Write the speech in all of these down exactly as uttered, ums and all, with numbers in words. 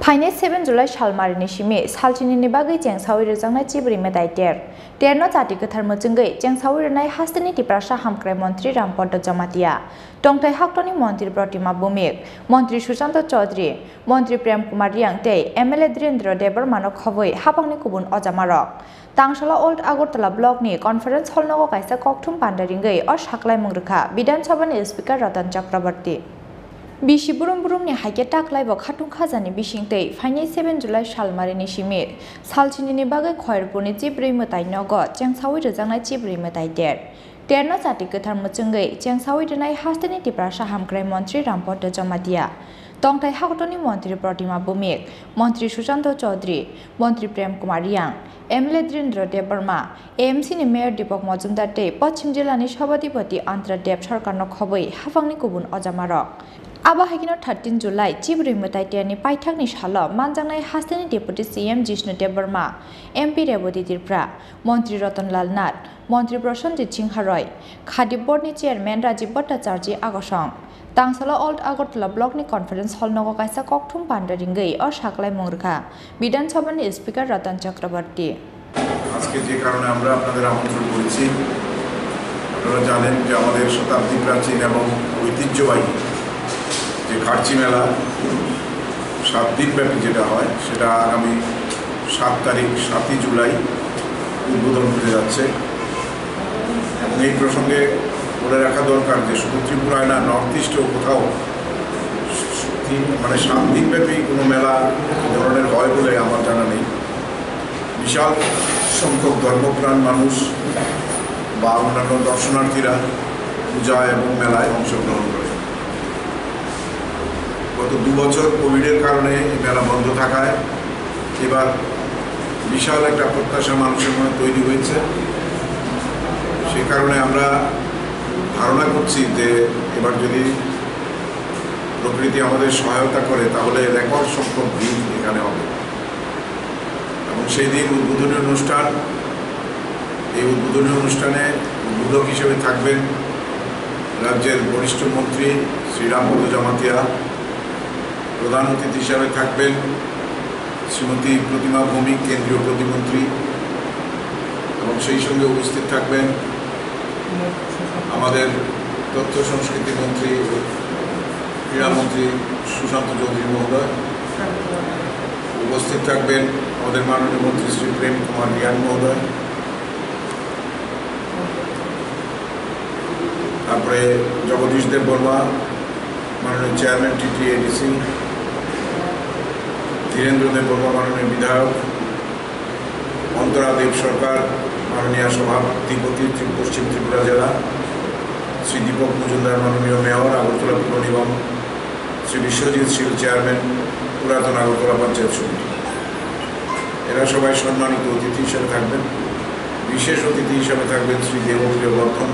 Phainai seven July salmarini simi salchinini bagwi chengsawi rwjaknai Chibrwi mwtai ter. Terno chati kwthar mwchwngwi chengsawi rwnai hasteni Tiprasa hamkrai montri Rampodo Jamatia, tongthai haktorni montri Protima Bhumik, montri Sushanta Chaudhary, montri Prem Kumar Reang tei M L A Dhirendra Debbarmano khobwi haphangni kubun ojamarok. Tangsala Old Agartala block ni conference hall nogo kaisa kokthum panda ringwi o saklaimung rwkha Bidhan Sabha ni Speaker Ratan Chakraborty. Bisi burum burum ni hai khe taklai bo khatung khajani bising twi phainai seven July salmari ni simi salchini ni bagwi Khairpur ni Chibrwi mwtai nogo chengsawi rwjaknai Chibrwi mwtai ter. Terno chati kwthar mwchwngwi chengsawi rwnai hasteni Tiprasa hamkrai montri Rampodo Jamatia, tongthai haktorni montri Protima Bhumik, montri Sushanta Chaudhary, montri Prem Kumar Reang, M L A Dhirendra Debbarma, A M C ni Mayor Deepak Majumdar tei Poschim Jilani Sabhadipati Antara Deb Sarkarno khobwi haphangni kubun ojamarok. Abo hai kheno thirteen July Chibrwi mwtai terni paithakni salo manjaknai hasteni Deputy C M Jishnu Debbarma, M P Rebati Tripura, montri Ratan Lal Nath, montri Prasenjit Singha Roy, Khadi Board ni Chairman Rajiv Bhattacharjee agosong. Tangsala Old Agartala block ni conference hall nogo kaisa kokthum panda ringwi o saklaimung rwkha Bidhan Sabha ni Speaker Ratan Chakraborty. আজকে যে কারণে আমরা আপনাদের আমন্ত্রণ করেছি, আপনারা জানেন যে আমাদের শতাব্দী প্রাচীন এবং ঐতিহ্যবাহী যে খার্চি মেলা সাত দিন ব্যাপী যেটা হয়, সেটা আগামী সাত তারিখ, সাতই জুলাই উদ্বোধন হতে যাচ্ছে। এবং এই প্রসঙ্গে বলে রাখা দরকার যে শুধু ত্রিপুরায় না, নর্থ ইস্টেও কোথাও তিন, মানে সাত দিন ব্যাপী কোনো মেলা এই ধরনের হয় বলে আমার জানা নেই। বিশাল সংখ্যক ধর্মপ্রাণ মানুষ বা অন্যান্য দর্শনার্থীরা পূজা এবং মেলায় অংশগ্রহণ করে। গত দু বছর কোভিডের কারণে এই মেলা বন্ধ থাকায় এবার বিশাল একটা প্রত্যাশা মানুষের মনে তৈরি হয়েছে। সেই কারণে আমরা ধারণা করছি যে এবার যদি প্রকৃতি আমাদের সহায়তা করে, তাহলে রেকর্ড সংখ্যক ভিড় এখানে হবে। এবং সেই দিন উদ্বোধনী অনুষ্ঠান, এই উদ্বোধনী অনুষ্ঠানে উদ্বোধক হিসেবে থাকবেন রাজ্যের বরিষ্ঠ মন্ত্রী শ্রী রামপদ জমাতিয়া, প্রধান অতিথি হিসাবে থাকবেন শ্রীমতী প্রতিমা ভৌমিক, কেন্দ্রীয় প্রতিমন্ত্রী, এবং সেই সঙ্গে উপস্থিত থাকবেন আমাদের তথ্য সংস্কৃতি মন্ত্রী, ক্রীড়ামন্ত্রী সুশান্ত চৌধুরী মহোদয়, উপস্থিত থাকবেন আমাদের মাননীয় মন্ত্রী শ্রী প্রেম কুমার রিয়াং মহোদয়, তারপরে জগদীশ দেব বর্মা, মাননীয় চেয়ারম্যান টিটিএডিসি, ধীরেন্দ্র দেব বর্মা, মাননীয় বিধায়ক, অন্তরা দেব সরকার, মাননীয় সভাধিপতি ত্রি-, পশ্চিম ত্রিপুরা জেলা, শ্রী দীপক মজুমদার, মাননীয় মেয়র, আগরতলা পৌর নিগম, শ্রী বিশ্বজিৎ শীল, চেয়ারম্যান, পুরাতন আগরতলা পঞ্চায়েত সমিতি। এরা সবাই সম্মানিত অতিথি হিসেবে থাকবেন। বিশেষ অতিথি হিসেবে থাকবেন শ্রী দেবপ্রিয় বর্ধন,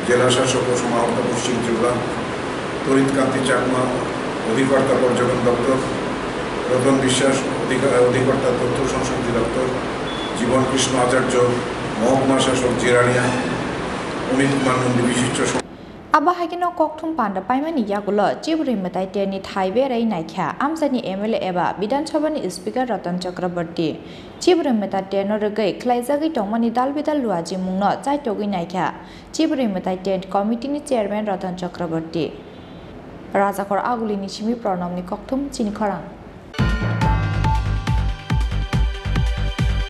জেলা শাসক ও সমাহর্তা পশ্চিম ত্রিপুরা, তড়িৎ কান্তি চাকমা, অধিকর্তা পর্যটন দপ্তর, রতন বিশ্বাস, অধিকা-, অধিকর্তা তথ্য সংস্কৃতি দপ্তর, জীবন কৃষ্ণ আচার্য, মহকুমা শাসক জিরানিয়া, অমিত কুমার নন্দী বিশিষ্ট সম- Abo hai kheno kokthum panda paimani yagulo Chibrwi mwtai terni thai berai naikha amchaini M L A eba Bidhan Sabha ni Speaker Ratan Chakraborty. Chibrwi mwtai terno rwgwi khlaijagwi tongmani dal bidal luajimungno chaitogwi naikha Chibrwi mwtai tent committee ni chairman Ratan Chakraborty. Rajakhor Aguli ni simi Pranab ni kokthum chini khorang.